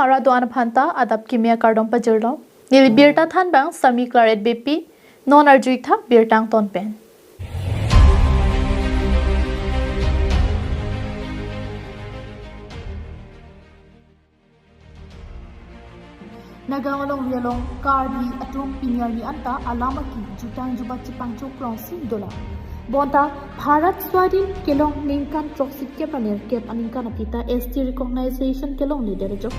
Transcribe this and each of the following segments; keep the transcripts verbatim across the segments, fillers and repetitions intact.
Rat do-an aphanta adap kimi akardom pajirlo. Neli birta thanbang Sami Claret Beypi, non arju-ik tha birta angton pen. Nagaon alongri along Karbi atum pini arni anta alam aki jutang jubat chepangchok longsi dolang. Bonta Bharat Swadhin kelong ningkan throksi kep ra nerkep aningkan aphi ta S T recognition kelongledet ajok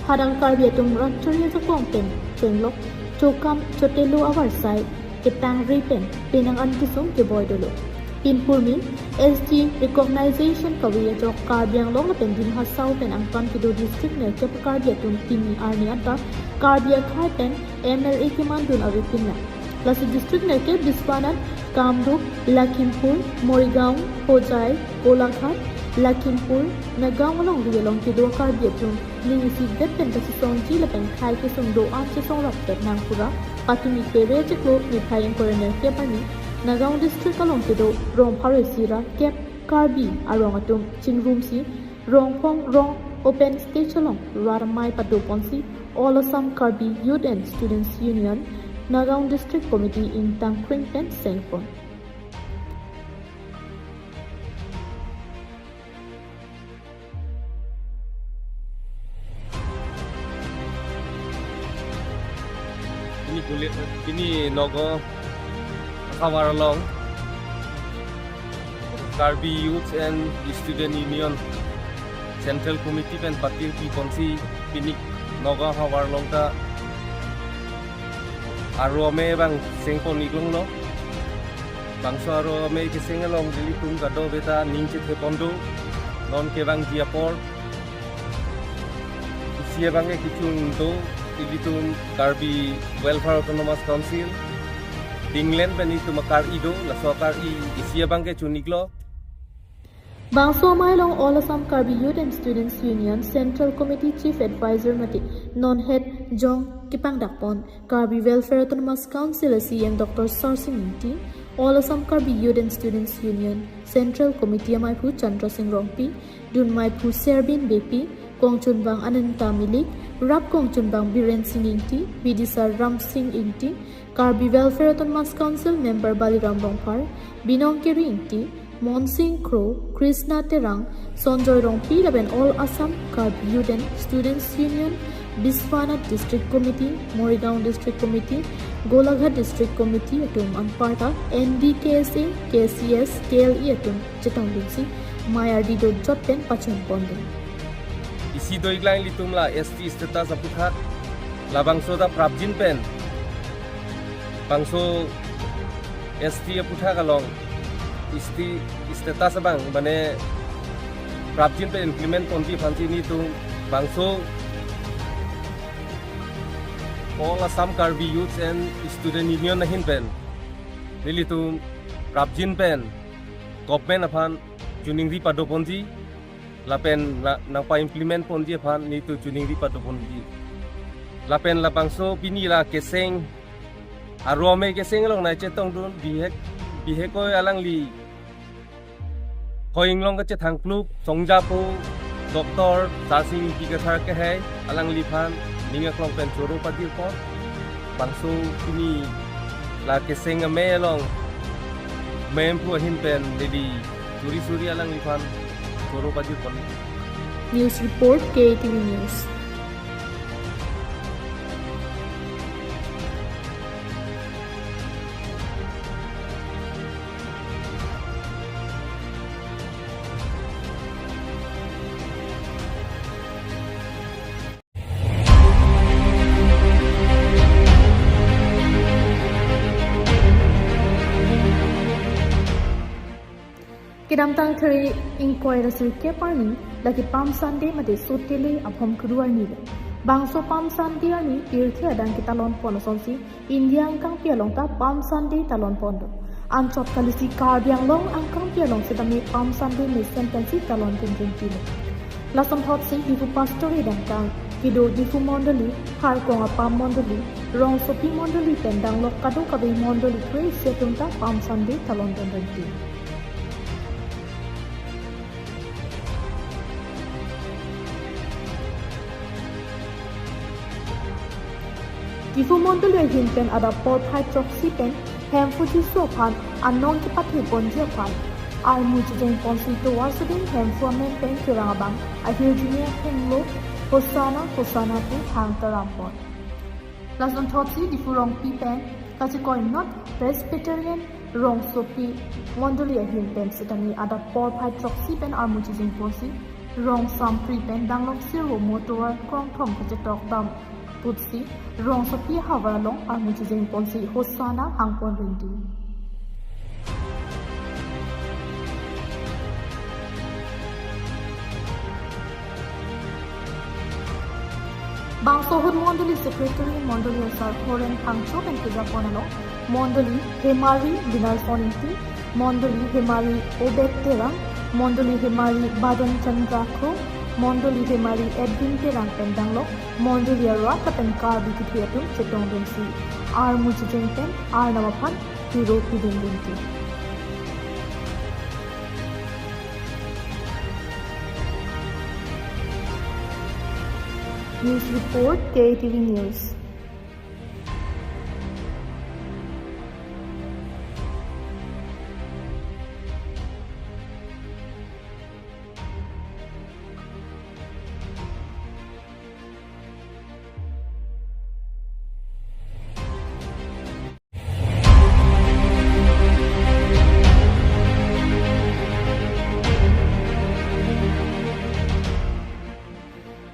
hadang Karbi atum rat chori ajakong pen chenglok chokam chotelo avarsai ketangri pen penang an kesung keboi dolo. Pinpurmi S T recognition kave ajok Karbi Anglong lapen Dima Hasao pen angtan kedo district nerkep Karbi atum pini arni anta Karbi akhei pen M L A kemandun ave pinlang. Lasi district nerkep Biswanath, Kamrup, Lakhimpur, Morigaon, Hojai, Golaghat, Lakhimpur, Nagaon alongri along kedo Karbi atum ning isi det pen kachesongji lapen khei kesung do-an chesong rapet nang pura patumi pere chiklo niphai ingkoi ra nerkep arni Nagaon district along kedo rong pharo isi ra kep Karbi arong atum chingrumsi Rongphong rong open stage along rat amei padoponsi All Assam Karbi Youth and Students Union, Nagaon District Committee ingtang kring pen sengpon. Pini kulit, pini Nagaon ahavar along Karbi Youth and Student Union Central Committee pen patir piponsi pini Nagaon ahavar along ta aro amei abang sengpon-ik longlo. Bangso aro amei keseng along ilitum kadokave ta ning chethepon do. Non kevangji apor isi abang ke kechun do, ilitum Karbi Welfare Autonomous Council, Dinglen pen itum akar-i do, laso akar-i isi abang ke chun-iklo. Bangso amei along All Assam Karbi Youth and Students Union Central Committee Chief Advisor mate non het jong kepangdakpon Karbi Welfare Autonomous Council a C E M Doctor Sarsing Ingti, All Assam Karbi Youth and Students Union Central Committee ameiphu Chandra Sing Rongpi, dunmeiphu Serbin Beypi, kongchunbang Ananta Milik, rap kongchunbang Biren Sing Ingti, bidisar Ram Sing Ingti, Karbi Welfare Autonomous Council member Baliram Rongphar, Binong Kiri Ingti, Monsing Kro, Krishna Terang, Sonjoy Rongpi lapen All Assam Karbi Youth and Students Union, Biswanath District Committee, Morigaon District Committee, Golaghat District Committee atum anparta N D K S A, K C S, K L E atum chetongdunsi mei ardi dojot pen pachunpon dun. Isi do-ik lang ilitum la S T status aputhak, labangso ta prapjin pen bangso S T aputhak along S T status abang mane prapjin pen implement ponji aphansi nelitum bangso All Assam Karbi Youth and Student Union ahin pen nelitum prapjin pen government aphan choningri padoponji lapen na-, nangpa-implement ponji aphan nelitum choningri padoponji. Lapen labangso pini la keseng, aro amei keseng along nai chetongdun bihek, bihek oi alangli Khoinglong kachethang klub, Songjapo, Doctor Sarsing Ingti Kathar kehai, alangliphan ning aklong pen choro padirpon. Bangso pini la keseng amei along memphu ahin pen neli suri suri alangliphan choro padirpon. News report, K A T V News. Kedamtang January ingkoi ra sirkep arni, lake Palm Sunday mate Sotele abhom kru arni lo. Bangso Palm Sunday arni pirthe adang ketalon pon asonsi India angkangpi along ta Palm Sunday talon pon do. Anchot kalisi Karbi Anglong angkangpi along setame Palm Sunday mesen pensi talon dun rinti lo. Lason thotsi Diphu Pastorate angkang, kedo Diphu Mondoli, Harkong Apam Mondoli, Rongsopi Mondoli pen danglok kadokave mondoli kre-isi atum ta Palm Sunday talon dun rinti. Diphu mondoli ahin pen adap porphai throksi pen Hemphu Jisu aphan anong kepathe ponji aphan armu chejeng ponsi tovar suding Hemphu amen pen kerang abang ahirjume athengno Hosanna, Hosanna pu hang taram pon. Lason thotsi Diphu Rongpi pen kachekoi North Presbyterian Rongsopi mondoli ahin pen setame adap porphai throksi pen armu chejeng ponsi Rongsampri pen Danglok Sirvo mo tovar krongthom kachetok dam putsi Rongsopi havar along armu chejeng ponsi Hosanna hang pon rinti. Bangso ahut mondoli secretary mondoli asar Horen Phangcho pen kejapon along mondoli Hemari Binarson Ingti, mondoli Hemari Obed Terang, mondoli Hemari Badan Chandra Kro, mondoli Hemari Edwin Terang pen Danglok mondoli arat lapen Karbi kethe atum chetongdunsi armu chejeng pen Arnam aphan kiro pidun dunti. News report, K A T V News.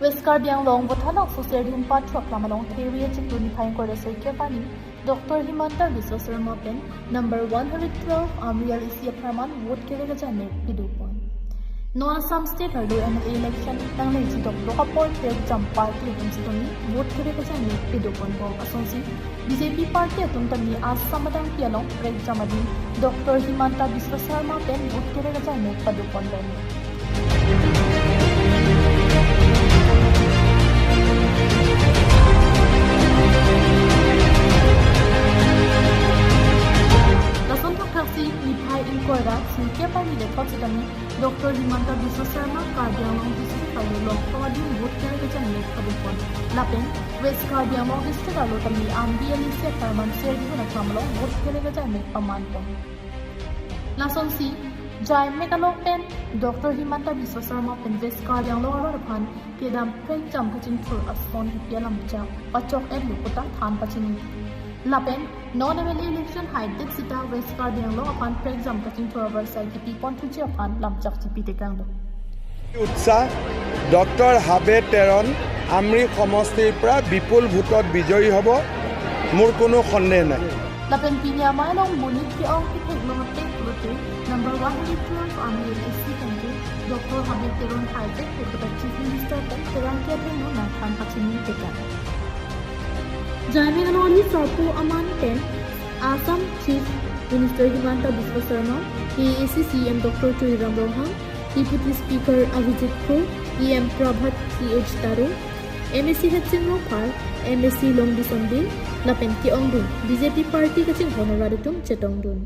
West Karbi Anglong Vothatlangso Serdihun Pathu aklam along Theria Chikru niphai ingkoi ra sirkep arni Doctor Himanta Biswa Sarma pen number one hundred twelve Amri L A C apharman vote kere kejai mek pidun pon. Non Assam State arlo M L A election nanglengji dokdok apor prekjam party atum sitoni vote kere kejai mek pidun ponbom asonsi B J P party atum tame Assam adangpi along prekjam adin Doctor Himanta Biswa Sarma pen vote kere kejai mek padun ponbom. Lason thakthak si niphai ingkoi ra sirkep arni le thot sitame Doctor Himanta Biswa Sarma Karbi Anglong District arlo Longkhong adin vote kere kejai mek padun pon. Lapen West Karbi Anglong District arlo tame Amri L A C apharman Serdihun aklam along vote kere kejai mek paman pon. Lasonsi jai mek along pen Doctor Himanta Biswa Sarma pen West Karbi Anglong arat aphan kedam prekjam kachingthur ason kipi alamchak pachok-etlo puta than pachini. Lapen non M L A election haidet sita West Karbi Anglong aphan prekjam kachingthur avarsai kipi ponthuji aphan lamchak chipi tekanglo. উৎসাহ, ডক্টৰ হাবে তেৰণ আমৰি সমষ্টিৰ পৰা বিপুল ভোটত বিজয়ী হ'ব, মোৰ কোনো সন্দেহ নাই। Lapen pini amei along monit ke-ong kethek lo tek lote number one hundred twelve Amri L A C tangte Doctor Habe Teron hijack pu puta Chief Minister pen kerang ke athengno nangthan pachini tekang. Jai mek along sarpo aman pen Assam Chief Minister Himanta Biswa Sarma, A A C C E M Doctor Tuliram Ronghang, Deputy Speaker Avijit Kro, E M Prabhat C H Taro, M A C Headsing Rongphar, M A C Longbi Sonbing, lapen ke-ongdung B J P party kachinghon arat atum chetongdun.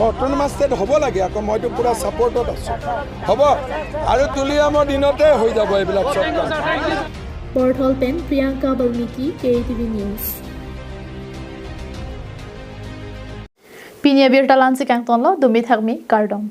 Autonomous state হ'ব লাগে, আকৌ মইতো পুৰা ছাপৰ্টত আছোঁ। হ'ব, আৰু তুলিৰামৰ দিনতে হৈ যাব এইবিলাক চব কাম। Porthol pen Priyanka Balmiki, K A T V News. Pini abirta la-ansi kangtonlo, dumi thakmi, kardom.